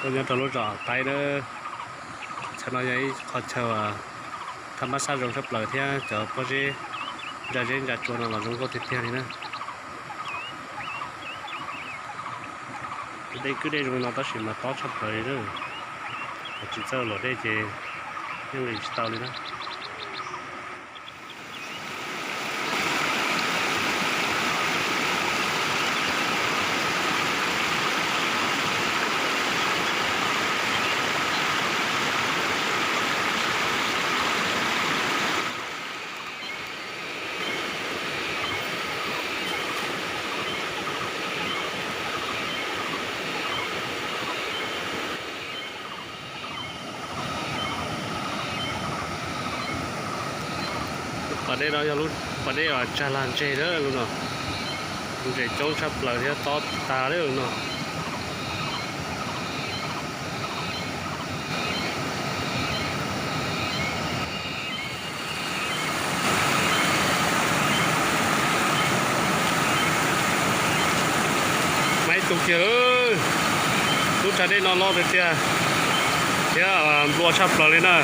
Tuaj nyob rau lub zos Taib na, chaw no yog ib qho chaw thaj mab xab zoo tshaj plaws thiab cov pob zeb ntsa zeb ntsa tsua no los zoo nkauj tiag tiag li na. Dej kwj dej zoo no tab sis mas tob tshaj plaws li na. Tsis txawj luam dej ces yeej li tsis tau li na. Pas dej no yog lub pas dej uas tsag lag ntseg na lub no. Ntses coob tshaj plaws thiab tob tag li lub no. Maiv tug kiag lawm. Lub tsag dej no loj tiag tiag thiab nplua tshaj plaws li na.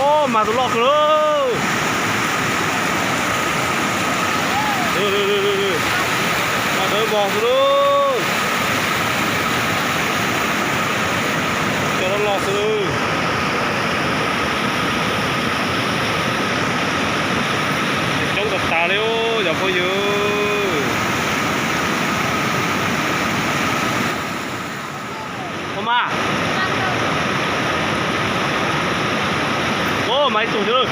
Ob, mas tus loj kawg lauj. Mas tus vog xwb lauj. Cov loj loj xwb lauj. Coob tas tas li yom phooj ywg. Ua mas, ua mas ib tug xwb.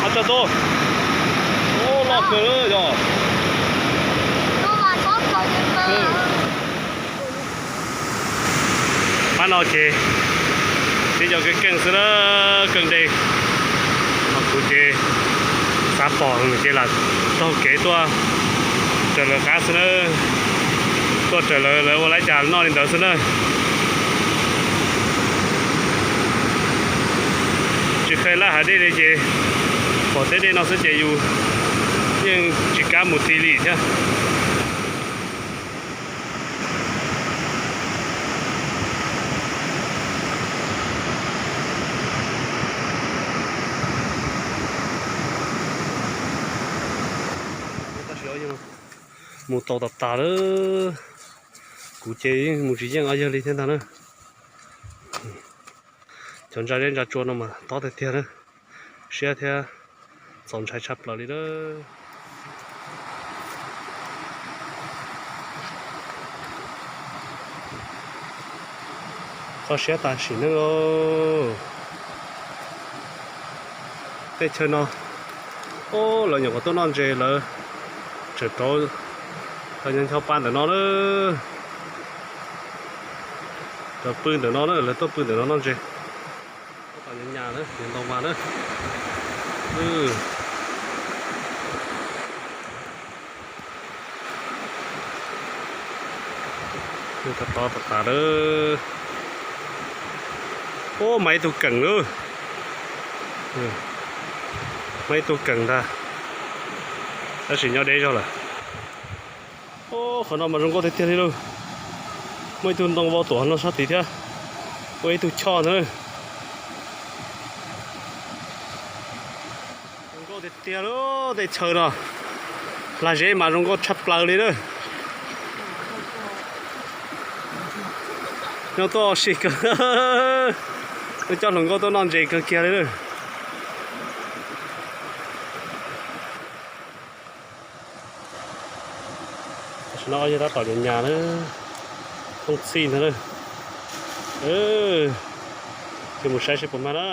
Ab, tso tua. Ua loj kawg yog. Pab no ces tib co keej xwb na, keej dej. Ho kuv ces xav pom ces lam taug kev tuaj raws lawv qab xwb na, tuaj raws lawv, lawv ua lawv cas noj li ntawd xwb na. Tsis qhia laj hav dej li ces pom tej dej no xwb ces yus yeej tsis kam mus ti li thiab. Mus tau tas tas lawm, kuv ces yeej mus tsis yeej ob yawg li thiab ntag na. Cov ntsa zeb ntsa tsua no mas tob tiag tiag na, siab thiab txaus ntshai tshaj plaws li na. Kho siab tas sim neej lauj. Tej chaw no, o, lawv nyuam qhuav tuaj noj ntses lawv tseem rauv cov ncho pa ntawm no na, rauv pw ntawm no na, lawv tuaj pw ntawm no noj ntses. Tab tom nyas nyas na, nyas ntoo mas na. Tab tom tas tas lawm. Ub, mas ib tug keem lawm. Mas ib tug keem ntag, tab sis nyob deb zog lawm. Ub, qhov no mas zoo nkauj tiag tiag li lauj. Muaj ib tug ntoo vau tuam no sab tid thiab. Ua ib tug choj ntag. Zoo nkauj tiag tiag lauj, tej chaw no. Lag zeb mas zoo nkauj tshaj plaws li na. Nyob tuaj ua si kawg. Nws coj hluas nkauj tuaj noj ntses kawg kiag li na. Tam sim no yog tab tom nyas nyas na, thooj txhij ntag na. Ces mus saib seb puas mag na.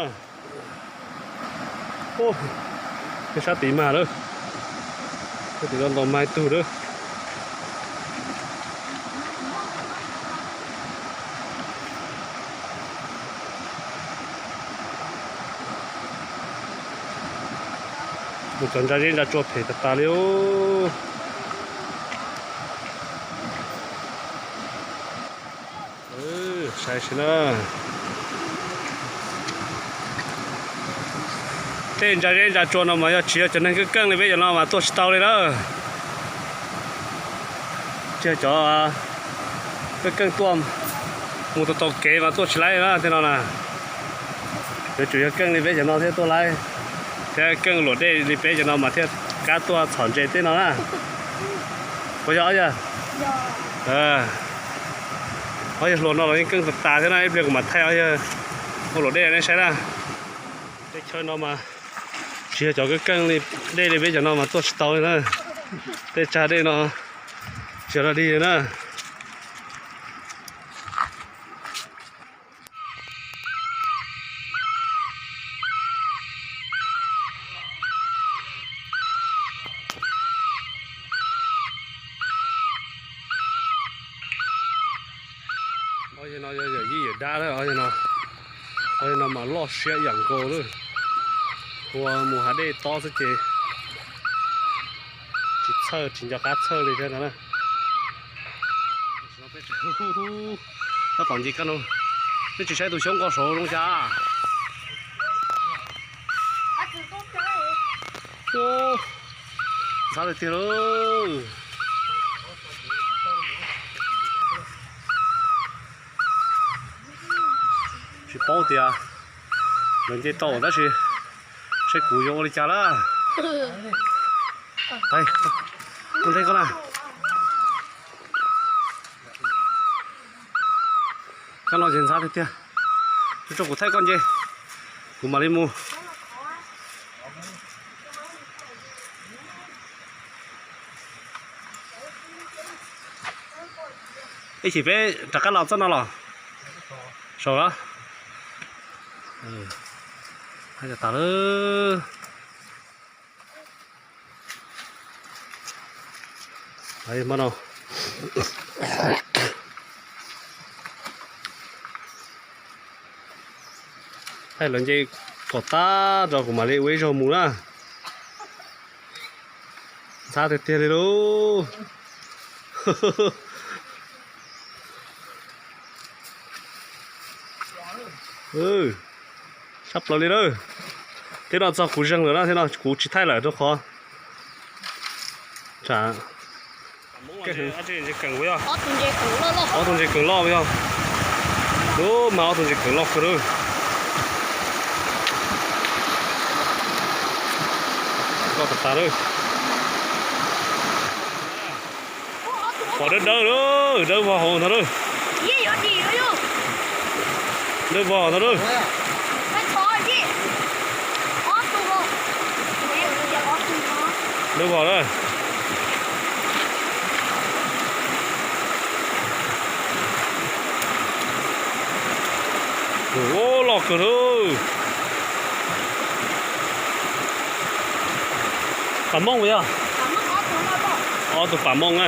Ub, sab tid mag lawm. Sab tid no ntau mag ib tug lawm. Mus cov ntsa zeb ntsa tsua phem tas tas li. Saib seb na. Tej ntsa zeb ntsa tsua no mas yog tsis yog cov neeg keej keej li peb cov no mas tuaj tsis tau li na. Tsis yog cov keej keej tuaj mus tau tau kev mas tuaj tsis laib na tej no na. Yuav tsum yog keej li peb cov no thiaj tuaj laib, thiab keej luam dej li peb cov no mas thiaj kam tuaj txhom ntses tej no na. Puas yog ob yawg? Ob yawg hluas no los yeej keej tas tas thiab na, ib pliag kuv mam thaij ob yawg ua luam dej nej saib na. Tej chaw no mas tsis yog cov keej keej li, dej li peb cov no mas tuaj tsis tau li na. Tej tsag dej no tsis yog dog dig li na. Ob yawg no yog yawm yij yawm dab lawm, ob yawg no, ob yawg no mas loj siab yam nkaus lawm. Ua mus hav dej tob xwb ces tsis txhawj, tsis nco qab txhawj li thiab no na. Tab tom nce kaj no, nej tsis saib tus xyoob nqo saud zoo cas? Ntxhab tiag tiag lauj. Tsis paub tias lawv nce tau tab sis seb kuv yuav ua li cas lawm. Mus nreg koj na. Koj no ces ntxhab tiag tiag. Tso kuv thaij koj nce, kuv mam li mus. Ib chim peb rov qab los txoj no los? Saum los? Tag lawm. Thaij lawv nce kom tag nrho kuv mam li ua ib zaug mus na. Ntxhab tiag tiag li lauj. Tshaj plaws li na. Thiab no txog kuv zeeg lawm na, thiab no kuv tsis thaij lawm rau qhov ob tug ntses keem loj yog. Ub, mas ob tug ntses keem loj kawg lawm. Loj tas tas lawm. Pom dawb dawb lawm, dawb vog hauv ntag lawm. Dawb vog ntag lawm. Dawb vog lawm. Ub, loj kawg lawm. Pam mooj puas yog? Ob tug pam mooj na.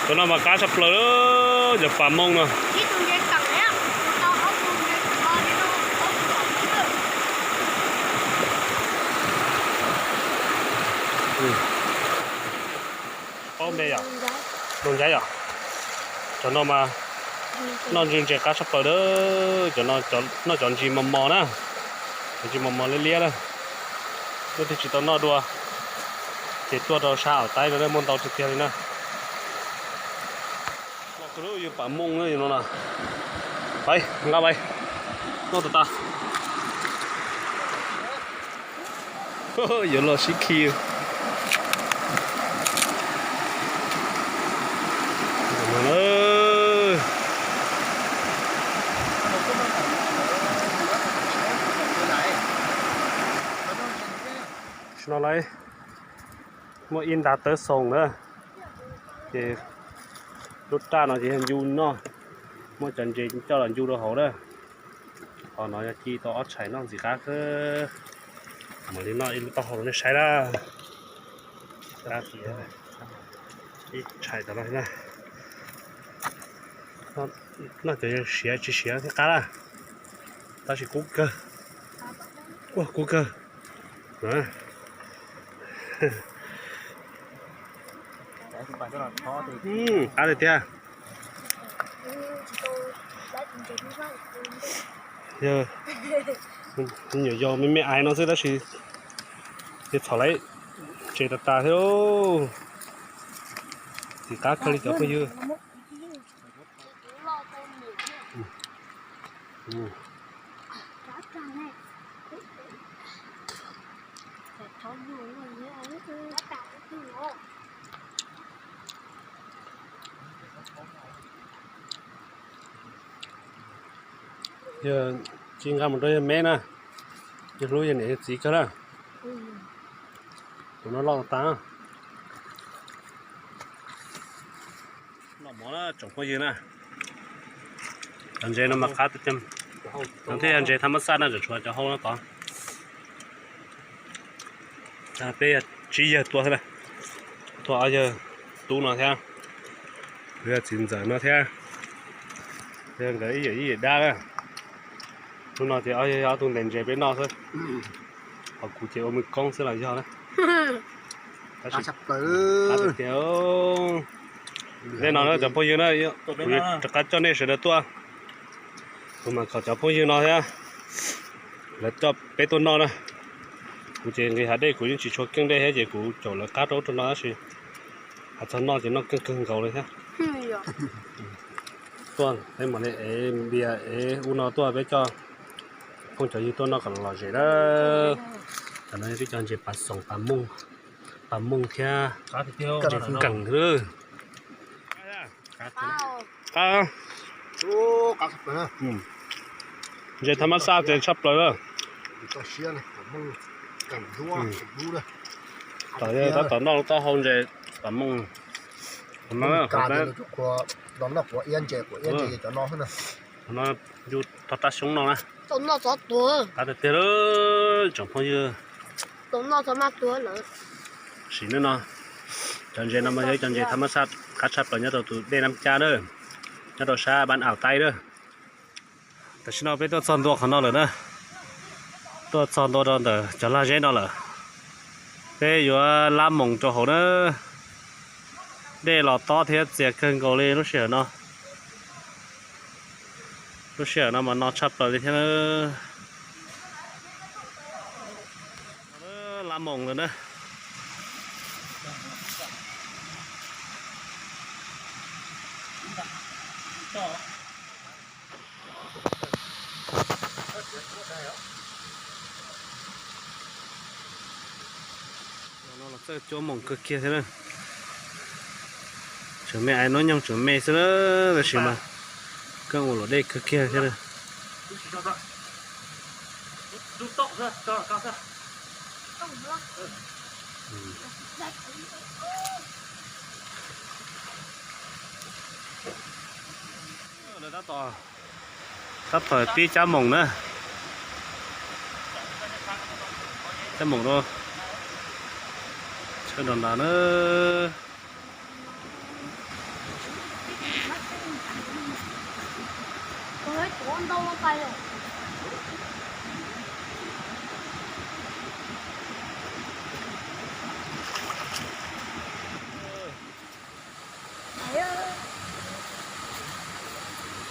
Cov no mas qab tshaj plaws, cov pam mooj no. Paub npe yom? Ntoos Ncaib yom? Cov no mas noj ntsis ntses qab tshaj plaws na. Cov no noj cov ntsis mos mos na, cov ntsis mos mos liab liab na. Leej twg tsis tau noj dua ces tuaj rau sab Au Taib no muaj ntau tiag tiag li na. Yus pam mooj no, nqa noj tas tas. Yuav los sib khi. Tam no lawv muaj ib nta tawb xoo na, ces lub raj no ces yog ncu noj, muab cov ntses coj los ncu rau hauv na. Qhov no yog ci tau ob tshais noj ntxim qab kawg. Mam li noj ib lub taub hau rau nej saib na. Ib tshais tau no na. Noj cov siav tsis siav thiaj qab na. Tab sis kub kawg. Ua kub kawg. Qab tiag tiag. Yog me me ais no xwb tab sis yog txhom lawv tsev tas tas thiab. Txiv qab kawg li cov phooj ywg. Yog tsis nqa mus rau yawg me na, yawg hlub yawg niam yawg txiv kawg na. Tus no loj tas. Noj mov na tsoom phooj ywg na. Cov ntses no mas qab tiag tiag. Thiab yog ntses tham mab xaj na, tseem tshuav cov hau no tod. Peb yog tsib yawg tua xwb na. Tua ob yawg tub no thiab, kuv yog txiv ntxawm no thiab, yog nkawd ib yawm ib yawm dab na. Hnub no ces ob yawg ob tug ntes ntses peb noj xwb. Ho kuv ces ua mws koob xwb los yog na. Qab tiag tiag. Ntej no na cov phooj ywg na, kuv yuav rov qab coj nej sawv daws tuaj. Kuv mam kom cov phooj ywg no thiab lawv coj peb tuaj noj na. Kuv ces nqis hav dej kuv yeej tsis tshua keej dej thiab ces kuv caum lawv qab rau ub rau no tab sis hais txog noj ces noj keej kawg nkaus li thiab. Tuaj peb mam li ev npias ev ub no tuaj peb coj phooj cov ywg tuaj noj kom lom zem na. Tam no peb cov ntses pas xoom pas mooj thiab nkees lawm. Ntses tham mab xaj ces tshaj plaws lawm. Tab tom noj lub taub hau ntses pas mooj. Yus tog rab xyoob no na. Qab tiag tiag lawm tsoom phooj ywg. Sim neej no cov ntses no mas yog cov ntses tham mab xaj qab tshaj plaws nyob rau tus dej Nab Cab na, nyob rau sab Npab Aus Taib na. Tam sim no peb tuaj txog ntua qhov no lawm na, tuaj txog ntua rau ntawm cov lag zeb no lawm. Peb yuav lab moos rau hauv na. Dej los tob thiab txias kawg nkaus li lub sij hawm no. Lub sij hawm no mas no tshaj plaws li thiab na. Lab moos lawm na. No los txawj cuab moos kawg kiag thiab na. Tseem me ais hnub nyoog tseem me xwb na, tab sis mas keej ua luam dej kawg kiag thiab na. Tab tom pib cab moos na. Cab moos rau sawv daws nrad na.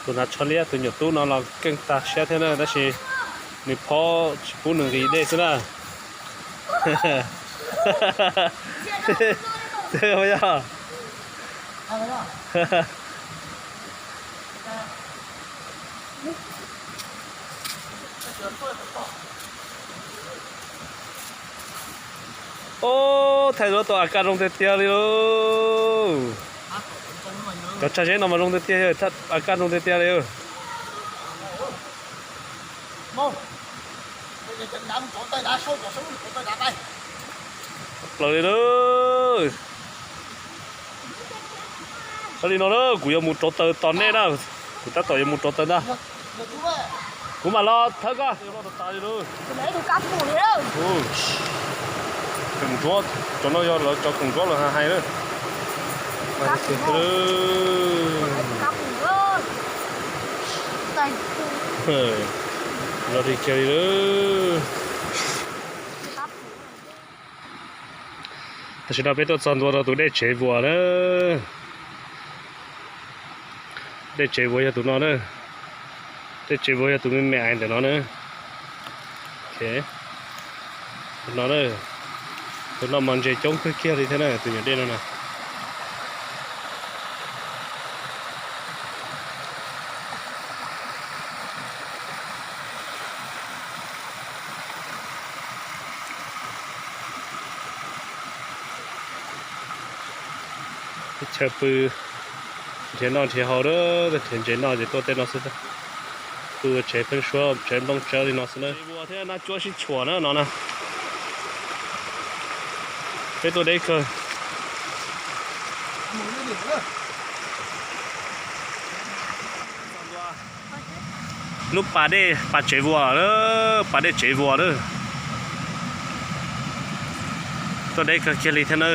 Tus hnav tsho liab tus nyuam tub no los keej tag siab thiab na, tab sis nws phob tsis pub nws nqis dej xwb na. Yog Ub, thaij duab tau A K zoo tiag tiag li lauj. Cov tsag zeb no mas zoo tiag tiag, A K zoo tiag tiag li. Plaws li lauj. Sab li no na, kuv yuav mus rauv taws tos nej na. Kuv tab tom yuav mus rauv taws ntag. Kuv mam los thawb koj. Koom ntsuab, cov no yog lawv cov koom ntsuab lawv hais na. Los li kiag li lawm. Tam sim no peb tuaj txog ntua rau tus dej tsev vuas na. Dej tsev vuas yog tus no na. Dej tsev vuas yog tus me me ntawm no na. Tus no, tus no mas ntses coob kawg kiag li thiab na, tus nyuam dej no na. Teb chaws pw nrhiav noj nrhiav haus, nrhiav ntses noj ces tuaj tej no xwb. Pw tsev pheeb suab tsev nplooj tsawb li no xwb na. Thiab nab cuab sib tshuam na no na. Peb tuaj deb kawg. Lub pas dej pas tsev vuas, pas dej tsev vuas na. Tuaj deb kawg kiag li thiab na.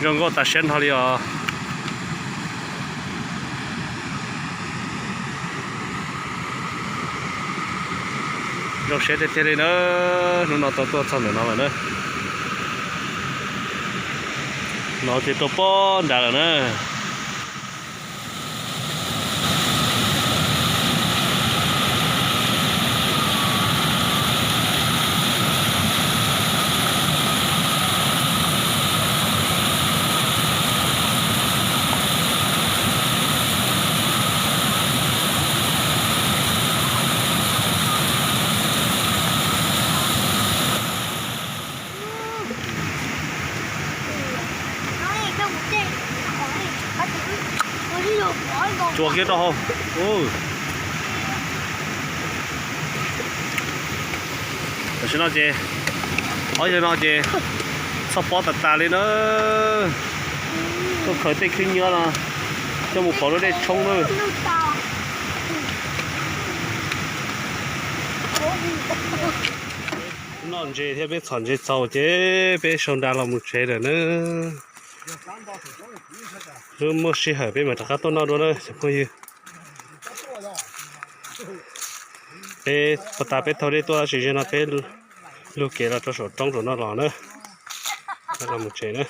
Zoo nkauj tas siab no li os. Zoo siab tiag tiag li na. Hnub no tau tuaj txog ntawm no lawm na. No ces tuaj pob nrad lawm na. Tsuas kiag rau hauv. Tam sim no ces, ob yawg no ces txhob pob tas tas li na. Tuaj khaws tej khwb nyiab no coj mus pauv lub dej tshoob na. Noj ntses thiab peb txhom ntses txaus ces peb sau nra los mus tsev lawm na. Lub muaj sij hawm peb mam rov qab tuaj noj dua na cov phooj ywg. Peb puas tas peb thau dej tuaj tab sis zaum no peb lug kev los rau saum roob saum no los na. Los mus tsev na.